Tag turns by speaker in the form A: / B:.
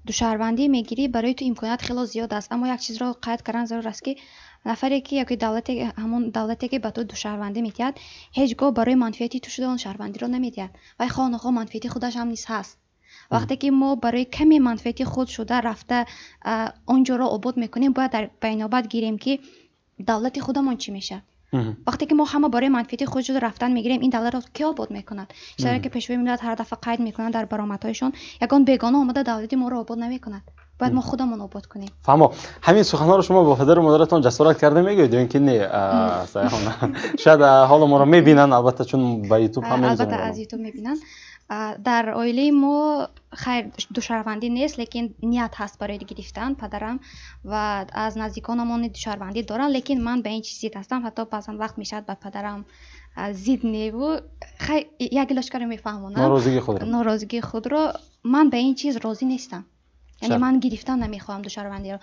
A: Душаҳрвандӣ мегирӣ, барои ту имконият хело зиёд аст. Аммо як чизро қайд кардан зарур аст, ки нафаре ки ёки давлате, ҳамон давлате, ки ба ту душаҳрвандӣ медиҳад, ҳеҷ гоҳ барои манфиати ту шуда он шаҳрвандиро намедиҳад. Вай хоҳ нохоҳ манфиати худаш ҳам низ ҳаст. Вақте ки мо барои каме манфиати худ шуда рафта он ҷоро обод мекунем, бояд дар байнобат гирем, ки давлати худамон чӣ мешавад. Вақте ки мо ҳама барои манфиати худ шуда рафтан мегирем, ин давлатро кӣ обод мекунад? Чизе ки Пешвои миллат ҳар дафъа қайд мекунанд дар баромадҳояшон, ягон бегона омада давлати моро обод намекунад, бояд мо худамон обод кунем.
B: Фаҳмо. Ҳамин суханҳоро шумо бо падару модаратон ҷасорат карда мегӯед ё ин ки не? Шояд ҳоло моро мебинанд, албатта, чун ба Ютуб ҳам
A: Албатта, аз Ютуб мебинанд. Дар оилаи мо, хайр, душаҳрвандӣ нест, лекин ният ҳаст барои гирифтан. Падарам ва аз наздиконамон душаҳрвандӣ доранд, лекин ман ба ин чиз зид ҳастам. Ҳатто баъзан вақт мешавад, ба падарам зид неву, хайр, як илошкаро мефаҳмонам.
B: Норозигии худро.
A: Норозигии худро. Ман ба ин чиз розӣ нестам, яъне ман гирифтан намехоҳам душаҳрвандиро.